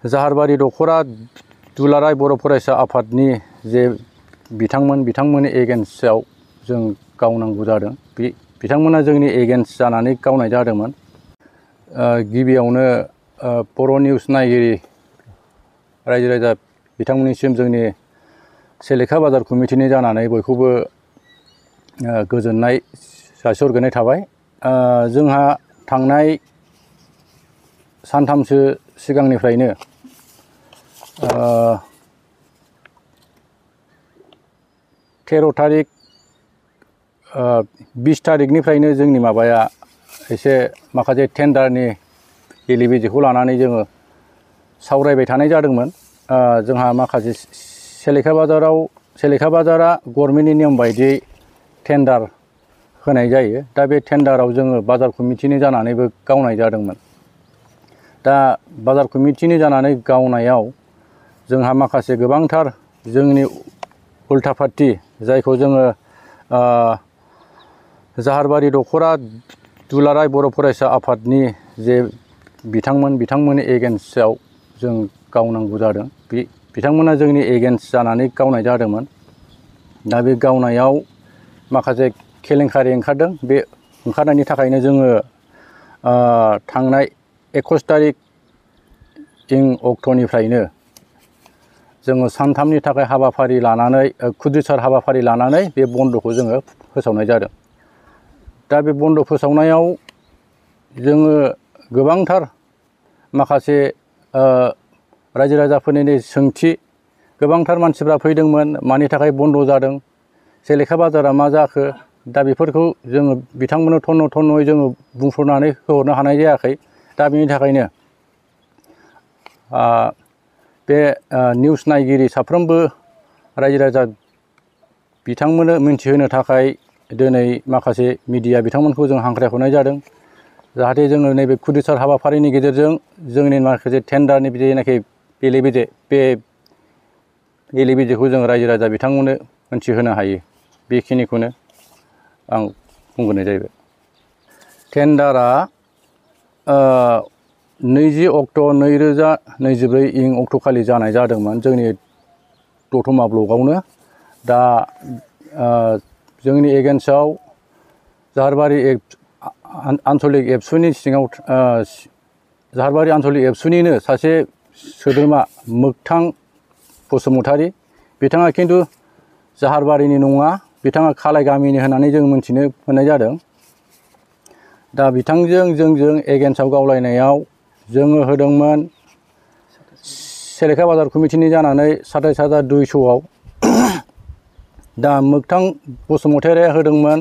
जाहारबारि दख'रा दुलाराय बर' फरायसा आफादनि जे बिथांमोननि एगेन्स्टआव जों गावनांगौ जादों। बिथांमोना जोंनि एगेन्स्ट जानानै गावनाय जादोंमोन। गिबियावनो बर' निउस नायगिरि रायजो राजा बिथांमोननिसिम जोंनि सेलेखा बाजार कमिटिनि जानानै बयखौबो गोजोननाय जासिहरग्रोनाय थाबाय। जोंहा थांनाय सानथामसो सिगांनिफ्रायनो 13 तारिख 20 तारिखनिफ्रायनो जोंनि माबाया एसे माखासे टेन्डारनि बेले बेजेखौ लानानै जोङो सावरायबाय थानाय जादोंमोन। जोंहा माखासे सेलेखा बाजारा गभर्नमेन्टनि नियम बायदियै टेन्डार होनाय जायो। दा बे टेन्डाराव जोङो बाजार कमिटिनि जानानैबो गावनाय जादोंमोन। दा बाजार कमिटिनि जानानै गावनायाव जोंहा माखासे गोबांथार जोंनि उल्था पार्टी जायखौ जोङो जाहारबारि दख'रा दुलाराय बर' फरायसा आफादनि जे बिथांमोननि एगेन्स्टआव जों गावनांगौ जादों। बिथांमोना जोंनि एगेन्स्ट जानानै गावनाय जादोंमोन। दा बे गावनायाव माखासे केलेंकारि ओंखारदों। बे ओंखारनायनि थाखायनो जोङो थांनाय 21 तारिख अक्ट'निफ्रायनो जोङो सानथामनि थाखाय हाबाफारि लानानै खुदिसार हाबाफारि लानानै बे बन्द'खौ जोङो फोसावनाय जादों। दा बे बन्द' फोसावनायाव जोङो गोबांथार माखासे रायजो राजाफोरनि सोंथि, गोबांथार मानसिफ्रा फैदोंमोन मानि थाखाय बन्द' जादों, सेलेखा बाजारा मा जाखो। दा बेफोरखौ जोङो बिथांमोननो थन्न'-थन्न'यै जोङो बुंफोरनानै होहरनो हानाय जायाखै। दा बेनि थाखायनो बे निउस नायगिरि साफ्रोमबो रायजो राजा बिथांमोननो मिन्थिहोनो थाखाय दिनै माखासे मिडिया बिथांमोनखौ जों हांख्रायहरनाय जादों। जाहाथे जोङो नैबे खुदिसार हाबाफारिनि गेजेरजों जोंनि माखासे टेन्डारनि जेनाखि बेले बेजे, बे बेले बेजेखौ जों रायजो राजा बिथांमोननो मिन्थिहोनो हायो। बेखिनिखौनो आं बुंग्रोनाय जाहैबाय। टेन्डारा 20 अक्ट' 2024 अक्ट'खालि जानाय जादोंमोन जोंनि दतमा ब्लकआवनो। दा जोंनि एगेन्स्टआव जाहारबारि आन्चलिक एबसुनि सिङाव जाहारबारि आन्चलिक एबसुनिनो सासे सोद्रोमा मोगथां बसुमतारी, बिथाङा खिन्थु जाहारबारिनि नङा, बिथाङा खालाय गामिनि होननानै जों मिन्थिनो मोननाय जादों। दा बिथांजों जोंजों एगेन्स्टआव गावलायनायाव जोङो होदोंमोन सेलेखा बाजार कमिटिनि जानानै 27,200 दा मोगथां बसुमतारीया होदोंमोन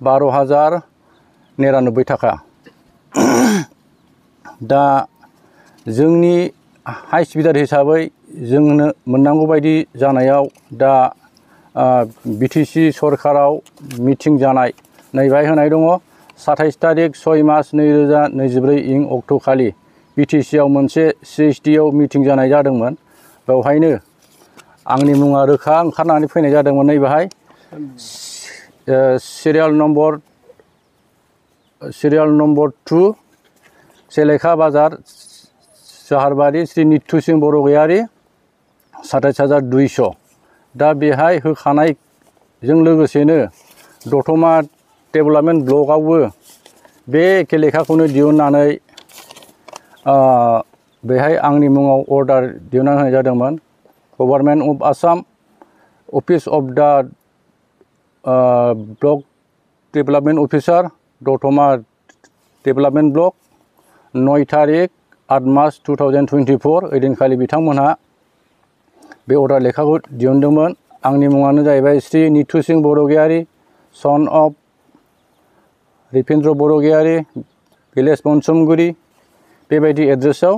12,099 थाखा। दा जोंनि हाइस्ट बिडार हिसाबै जोंनो मोननांगौ बायदि जानायाव दा बिटिसि सरकाराव मिटिं जानाय नैबाय होनाय दङ। 27 तारिख 6 मार्च 2024 अक्ट'खालि बिटिसिआव मोनसे CHDआव मिटिं जानाय जादोंमोन। बेवहायनो आंनि मुङा रोखा ओंखारनानै फैनाय जादोंमोन। नैबेहाय सिरियाल नम्बर 2 सेलेखा बाजार जाहारबारि श्री नित्य सिंह बरगयारी 27,200। दा बेहाय होखानायजों लोगोसेनो दतमा डेभेलपमेन्ट ब्लकआवबो बे एखे लेखाखौनो दिहुननानै बेहाय आंनि मुङाव अर्डार दिहुनना होनाय जादोंमोन। Government of Assam office of the block development officer दतमा डेभेलपमेन्ट ब्लक 9 तारिख 8 मार्च 2024 ओइदिनखालि बिथांमोनहा बे अर्डार लेखाखौ दिहुनदोंमोन। आंनि मुङानो जाहैबाय श्री नित्य Singh Bargayary, son of Ripendra Bargayary, village Bansumguri, बेबायदि एड्रेसाव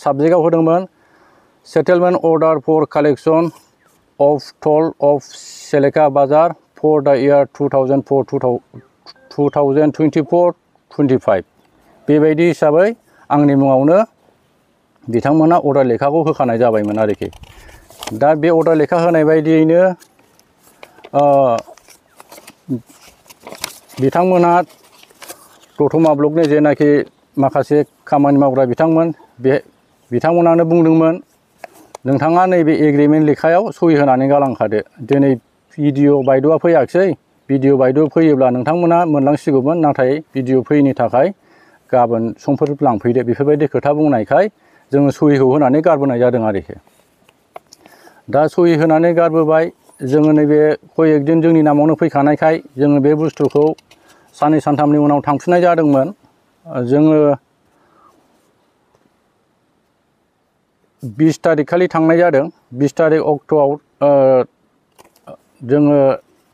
साबजेक्टआव होदोंमोन settlement order for collection of toll of Selekha Bazar for दा इयार 2024-25 बेबायदि हिसाबै आंनि मुङावनो बिथांमोना अर्डार लेखाखौ होखानाय जाबायमोन आरोखि। दा बे अर्डार लेखा होनाय बायदियैनो बिथांमोनहा दतमा ब्लकनि जेनाखि माखासे खामानि मावग्रा बिथांमोन बिथांमोनानो बुंदोंमोन नोंथाङा नैबे एग्रिमेन्ट लेखायाव सहि होनानै गालांखादो। दिनै बिडिअ बायद'आ फैयाखिसै, बिडिअ बायद' फैयोब्ला नोंथांमोना मोनलांसिगौमोन, नाथाय बिडिअ फैयैनि थाखाय गाबोन समफोर लांफैदो बेफोरबायदि खोथा बुंनायखाय जोङो सहिखौ होनानै गारबोनाय जादों आरोखि। दा सहि होनानै गारबोबाय, जोङो नैबे कयेक दिन जोंनि नामावनो फैखानायखाय जोङो बे बुस्थुखौ साननै सानथामनि उनाव थांफिननाय जादोंमोन। जोङो 20 तारिख खालि थांनाय जादों। 20 तारिख अक्ट'आव जोङो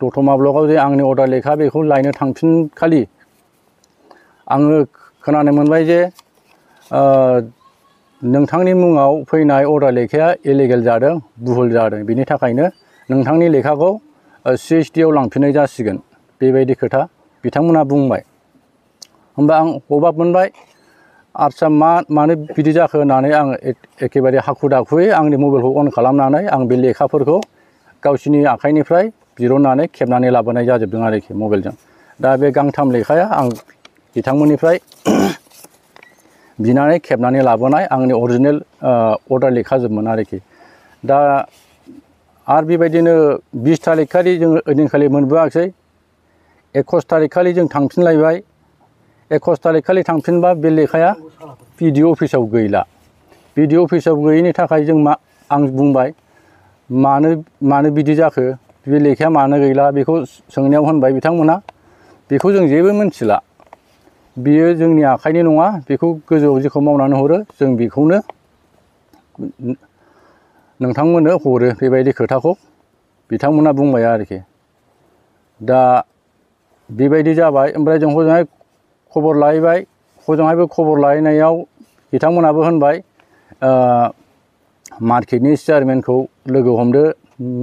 दतमा ब्लकआव जे आंनि अर्डार लेखा बेखौ लायनो थांफिनखालि आङो खोनानो मोनबाय जे नोंथांनि मुङाव फैनाय अर्डार लेखाया इलिगेल जादों, भुल जादों, बिनि थाखायनो नोंथांनि लेखाखौ CSD आव लांफिननाय जासिगोन, बेबायदि खोथा बिथांमोना बुंबाय। होमबा आं अबाक मोनबाय, आदसा मानो बिदि जाखो होननानै आङो एखेबारे हाखु दाखुयै आंनि मबाइलखौ अन खालामनानै आं बे लेखाफोरखौ गावसिनि आखाइनिफ्राय बिहरनानै खेबनानै लाबोनाय जाजोबदों आरोखि मबाइलजों। दा बे गांथाम लेखाया आं बिथांमोननिफ्राय बिनानै खेबनानै लाबोनाय आंनि अरिजिनेल अर्डार लेखाजोबमोन आरोखि। दा आरो बेबायदिनो 20 तारिख खालि जोङो ओइदिनखालि मोनबोआखिसै। 21 तारिख खालि जों थांफिनलायबाय। 21 तारिख खालि थांफिनबा बे लेखाया बिडिअ अफिसाव गैला। बिडिअ अफिसाव गैयैनि थाखाय आं बुंबाय मानो बिदि जाखो, बे लेखाया मानो गैला, बेखौ सोंनायाव होनबाय बिथांमोना बेखौ जों जेबो मिन्थिला, बियो जोंनि आखाइनि नङा, बेखौ गोजौआव जेखौ मावनानै हरो जों बेखौनो नोंथांमोननो हरो, बेबायदि खोथाखौ बिथांमोना बुंबाय आरोखि। दा बेबायदि जाबाय। ओमफ्राय जों हजोंहाय खबर लाहैबाय। हजोंहायबो खबर लाहैनायाव बिथांमोनाबो होनबाय मार्केटनि चेयारमेनखौ लोगो हमदो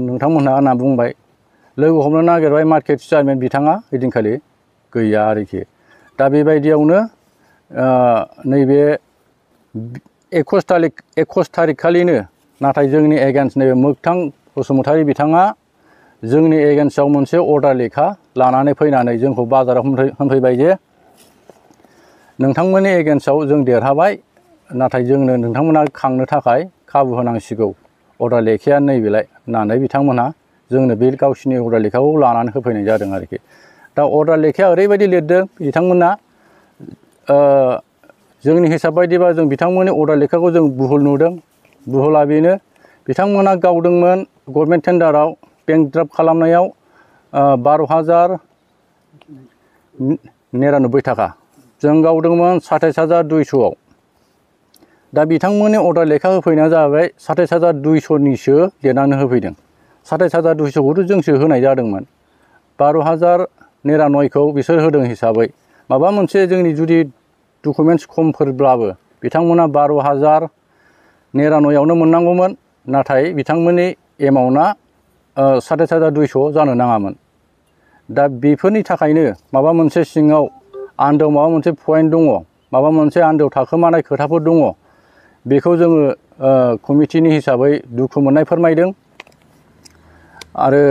नोंथांमोनहा होनना बुंबाय। लोगो हमनो नागिरबाय, मार्केट चेयारमेन बिथाङा ओइदिनखालि गैया आरोखि। दा बेबायदियावनो नैबे 21 तारिख खालिनो नाथाय जोंनि एगेन्स्ट नैबे मोगथां बसुमतारी बिथाङा जोंनि एगेन्स्टआव मोनसे अर्डार लेखा लानानै फैनानै जोंखौ बाजाराव होनफैबाय जे नोंथांमोननि एगेन्स्टआव जों देरहाबाय, नाथाय जोंनो नोंथांमोना खांनो थाखाय खाबु होनांसिगौ, अर्डार लेखाया नैबेलाय होननानै बिथांमोनहा जोंनो बे गावसिनि अर्डार लेखाखौ लानानै होफैनाय जादों आरोखि। दा अर्डार लेखाया ओरैबायदि लिरदों बिथांमोना, जोंनि हिसाब बायदिबा जों बिथांमोननि अर्डार लेखाखौ जों भुल नुदों। भुला बेनो, बिथांमोना गावदोंमोन गभर्नमेन्ट टेन्डाराव बेंक ड्राफ्ट खालामनायाव 12,099 थाखा, जों गावदोंमोन 27,200आव। दा बिथांमोननि अर्डार लेखा होफैनाया जाबाय 27,200निसो लिरनानै होफैदों। 27,200खौथ' जोंसो होनाय जादोंमोन। 12,099खौ बिसोर होदों हिसाबै माबा मोनसे जोंनि जुदि डकुमेन्टस खमफोरब्लाबो बिथांमोना 12,099आवनो मोननांगौमोन, नाथाय बिथांमोननि एमाउन्टआ 27,200 जानो नाङामोन। दा बेफोरनि थाखायनो माबा मोनसे सिङाव आन्दोआव माबा मोनसे पइन्ट दङ, माबा मोनसे आन्दोआव थाखोमानाय खोथाफोर दङ, बेखौ जोङो कमिटिनि हिसाबै दुखु मोननाय फोरमायदों। आरो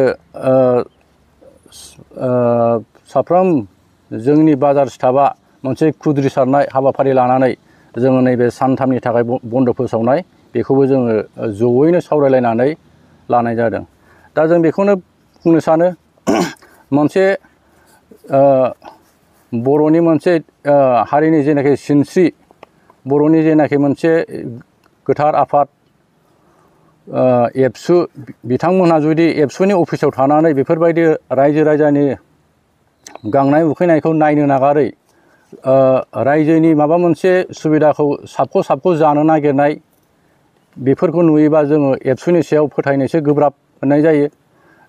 साफ्रोम जोंनि बाजार स्टाफआ मोनसे खुद्रिसारनाय हाबाफारि लानानै जोङो नैबे सानथामनि थाखाय बन्द फोसावनाय बेखौबो जोङो जयैनो सावरायलायनानै लानाय जादों। दा जों बेखौनो बुंनो सानो, मोनसे बर'नि मोनसे हारिनि जेनाखि सिनस्रि, बर'नि जेनाखि मोनसे गोथार आफाद एबसु, बिथांमोनहा जुदि एबसुनि अफिसाव थानानै बेफोरबायदि रायजो राजानि गांनाय उखैनायखौ नायनो नागारै रायजोनि माबा मोनसे सुबिदाखौ साबख' जानो नागिरनाय, बेफोरखौ नुयोबा जोङो एबसुनि सायाव फोथायनोसो गोब्राब मोननाय जायो।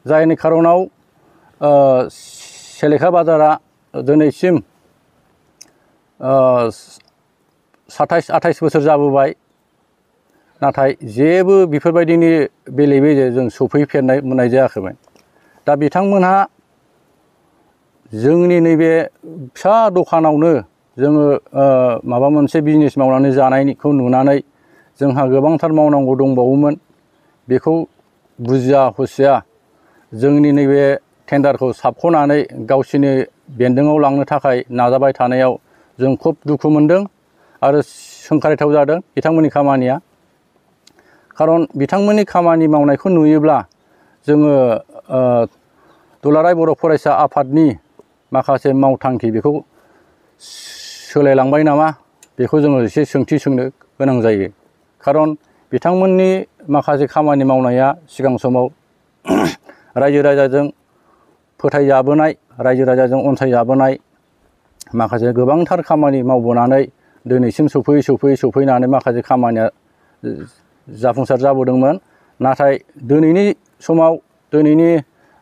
जायनि खारनाव सेलेखा बाजारा दिनैसिम 27-28 बोसोर जाबोबाय, नाथाय जेबो बेफोरबायदिनि बेले बेजे जों सफैफेरनाय मोननाय जायाखैमोन। दा बिथांमोनहा जोंनि नैबे फिसा दखानावनो जोङो माबा मोनसे बिजनेस मावनानै जानायखौ नुनानै जोंहा गोबांथार मावनांगौ दंबावोमोन, बेखौ बुजिया हसिया जोंनि नैबे टेन्डारखौ साबख'नानै गावसिनि बेन्दोङाव लांनो थाखाय नाजाबाय थानायाव जों खुब दुखु मोनदों। आरो सोंखारिथाव जादों बिथांमोननि खामानिया। खारन बिथांमोननि खामानि मावनायखौ नुयोब्ला जोङो दुलाराय बर' फरायसा आफादनि माखासे मावथांखि बेखौ सोलायलांबाय नामा बेखौ जोङो एसे सोंथि सोंनो गोनां जायो। खारन बिथांमोननि माखासे खामानि मावनाया सिगां समाव रायजो राजाजों फोथायजाबोनाय, रायजो राजाजों अनसायजाबोनाय माखासे गोबांथार खामानि मावबोनानै दिनैसिम सफैनानै माखासे खामानिया जाफुंसार जाबोदोंमोन। नाथाय दिनैनि समाव दिनैनि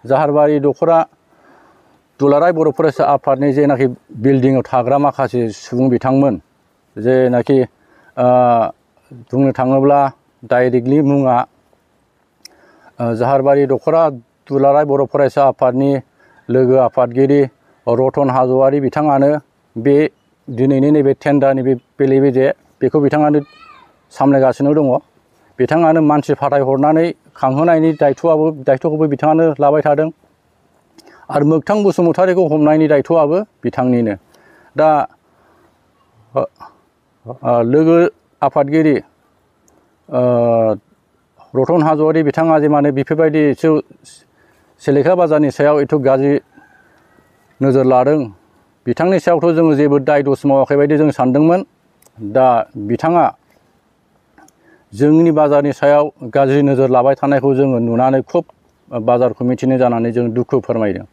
जाहारबारि दख'रा दुलाराय बर' फरायसा आफादनि जेनाखि बिल्डिंआव थाग्रा माखासे सुबुं बिथांमोन, जेनाखि बुंनो थाङोब्ला डाइरेक्टलि मुङा जाहारबारि दख'रा दुलाराय बर' फरायसा आफादनि लोगो आफादगिरि रतन हाज'वारि बिथाङानो बे दिनैनि नैबे टेन्डारनि बे बेले बेजे बेखौ बिथाङानो सामलायगासिनो दङ। बिथाङानो मानसि फाथायहरनानै खांहोनायनि दायथ'खौबो बिथाङानो लाबाय थादों आरो मोगथां बसुमतारिखौ हमनायनि दायथ'आबो बिथांनिनो। दा लोगो आफादगिरि रतन हाज'वारि बिथाङा जे माने बेफोरबायदि सिलेखा बाजारनि सायाव एथ' गाज्रि नोजोर लादों, बिथांनि सायावथ' जोङो जेबो दाय दस मावाखै बायदि जों सानदोंमोन। दा बिथाङा जोंनि बाजारनि सायाव गाज्रि नोजोर लाबाय थानायखौ जोङो नुनानै खुब बाजार कमिटिनि जानानै जों दुखु फोरमायदों।